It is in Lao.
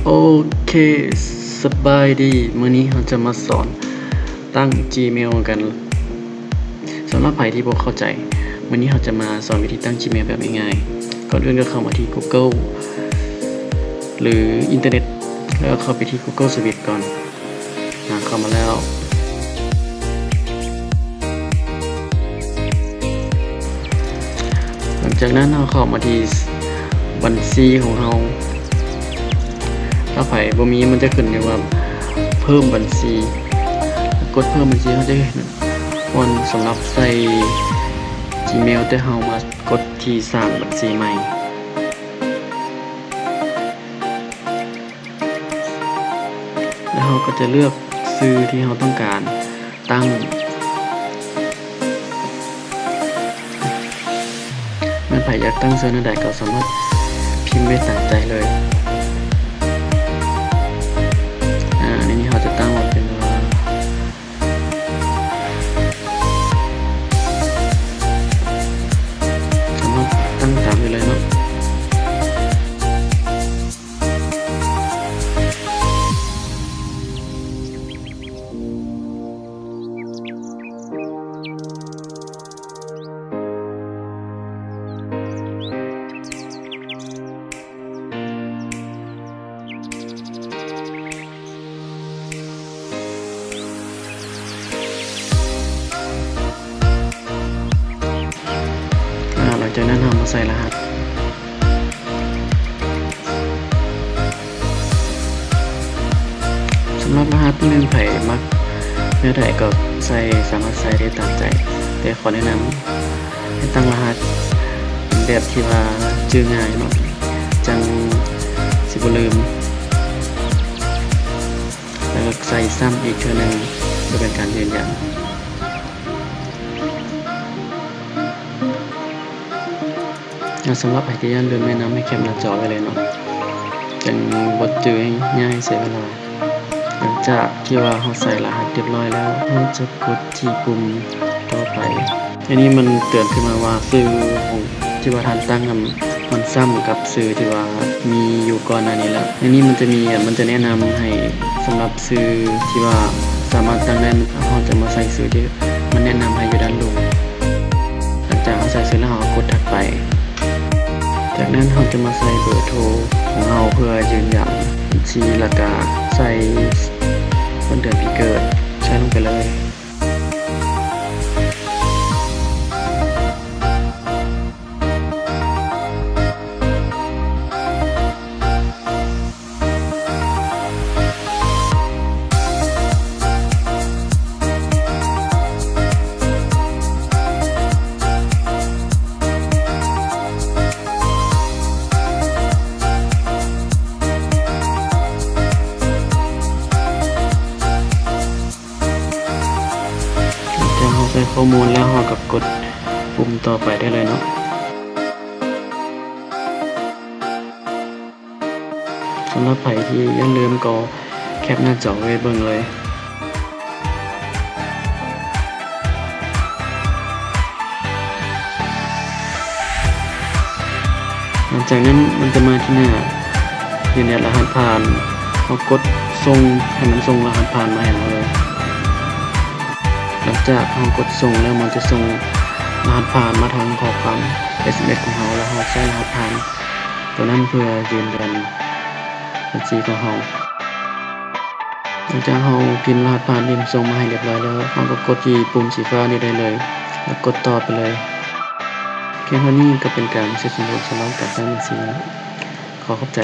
ໂອເຄ ສະບາຍດີ ມື້ນີ້ເຮົາຈະມາສອນຕັ້ງ Gmail ກັນ. ສຳລັບໃຜທີ່ບໍ່ເຂົ້າໃຈ, ມື້ນີ້ເຮົາຈະມາສອນວິທີຕັ້ງ Gmail ແບບງ່າຍໆ. ກ່ອນອື່ນກໍເຂົ້າມາທີ່ Google ຫຼື ອິນເຕີເນັດ ແລ້ວເຂົ້າໄປທີ່ Google Suite ກ່ອນ. ອາ ເຂົ້າມາແລ້ວ. ຫຼັງຈາກນັ້ນເຮົາເຂົ້າມາທີ່ບັນຊີຂອງເຮົາ. ຖ້າໃຜບໍ່ມີ ມັນຈະຂຶ້ນຢູ່ວ່າເພີ່ມບັນຊີ. ກົດເພີ່ມບັນຊີ ເຮົາຈະເຫັນບ່ອນສຳລັບໃສ່ Gmail ແຕ່ເຮົາມາກົດທີ່ສ້າງບັນຊີໃໝ່. ແລ້ວເຮົາກໍຈະເລືອກຊື່ທີ່ເຮົາຕ້ອງການຕັ້ງ. ແມ່ນໃຜຢາກຕັ້ງຊື່ແນວໃດກໍສາມາດພິມໄດ້ຕາມໃຈເລີຍ. ອາ ໃນນີ້ເຮົາຈະຕັ້ງວ່າເປັນວ່າ ສາມາດຕັ້ງຕາມໄດ້ເລີຍເນາະ. ອາ ຫຼັງຈາກນັ້ນເຮົາມາໃສ່ລະຫັດ. ສຳລັບລະຫັດນີ້ ໃຜມັກແນວໃດກໍໃສ່ ສາມາດໃສ່ໄດ້ຕາມໃຈ, ແຕ່ຂໍແນະນຳໃຫ້ຕັ້ງລະຫັດແບບທີ່ວ່າຈື່ງ່າຍເນາະ ຈັ່ງຊິບໍ່ລືມ. ແລ້ວກໍໃສ່ຊ້ຳອີກເທື່ອໜຶ່ງ ເພື່ອເປັນການຢືນຢັນ. ແລະ ສຳລັບໃຜທີ່ຢ້ານລືມ ແນະນຳໃຫ້ແຄປໜ້າຈໍໄວ້ເລີຍເນາະ ຈັ່ງບໍ່ຈື່ ຢ້ານເສຍເວລາ. ຫຼັງຈາກທີ່ວ່າເຮົາໃສ່ລະຫັດຮຽບຮ້ອຍແລ້ວ ເຮົາຈະກົດທີ່ປຸ່ມຕໍ່ໄປ. ໃນນີ້ມັນເຕືອນຂຶ້ນມາວ່າຊື່ຂອງ ທີ່ວ່າທ່ານຕັ້ງນັ້ນ ມັນຊ້ຳກັບຊື່ທີ່ວ່າມີຢູ່ກ່ອນໜ້ານີ້ແລ້ວ. ໃນນີ້ມັນຈະມີ ມັນຈະແນະນຳໃຫ້ສຳລັບຊື່ທີ່ວ່າສາມາດຕັ້ງໄດ້ ເຮົາຈະມາໃສ່ຊື່ທີ່ມັນແນະນຳໃຫ້ຢູ່ດ້ານລຸ່ມ. ຫຼັງຈາກເຮົາໃສ່ຊື່ແລ້ວ ເຮົາກໍກົດຖັດໄປ. ຈາກນັ້ນເຮົາຈະມາໃສ່ເບີໂທຂອງເຮົາເພື່ອຢືນຢັນບັນຊີ ແລ້ວກະໃສ່ວັນເດືອນປີເກີດໃສ່ລົງໄປເລີຍ. ຫຼັງຈາກເຮົາໃສ່ຂໍ້ມູນແລ້ວ ເຮົາກໍກົດປຸ່ມຕໍ່ໄປໄດ້ເລີຍເນາະ. ສຳລັບໃຜທີ່ຢ້ານລືມກໍແຄປໜ້າຈໍໄວ້ເບິ່ງເລີຍ. ຫຼັງຈາກນັ້ນມັນຈະມາທີ່ໜ້າຢືນຢັນລະຫັດຜ່ານ, ເຮົາກົດສົ່ງ ໃຫ້ມັນສົ່ງລະຫັດຜ່ານມາໃຫ້ເຮົາເລີຍ. ຫຼັງຈາກເຮົາກົດສົ່ງແລ້ວ ມັນຈະສົ່ງລະຫັດຜ່ານມາທາງຂໍ້ຄວາມ ເອສເອັມເອສ ຂອງເຮົາ ແລ້ວເຮົາໃສ່ລະຫັດຜ່ານໂຕນັ້ນເພື່ອຢືນຢັນບັນຊີຂອງເຮົາ. ຫຼັງຈາກເຮົາພິມລະຫັດຜ່ານທີ່ມັນສົ່ງມາໃຫ້ຮຽບຮ້ອຍແລ້ວ ເຮົາກໍກົດທີ່ປຸ່ມສີຟ້ານີ້ໄດ້ເລີຍ ແລ້ວກົດຕໍ່ໄປເລີຍ. ພຽງເທົ່ານີ້ກໍເປັນການເສັດສົມບູນສຳລັບການສ້າງບັນຊີ. ຂໍຂອບໃຈ.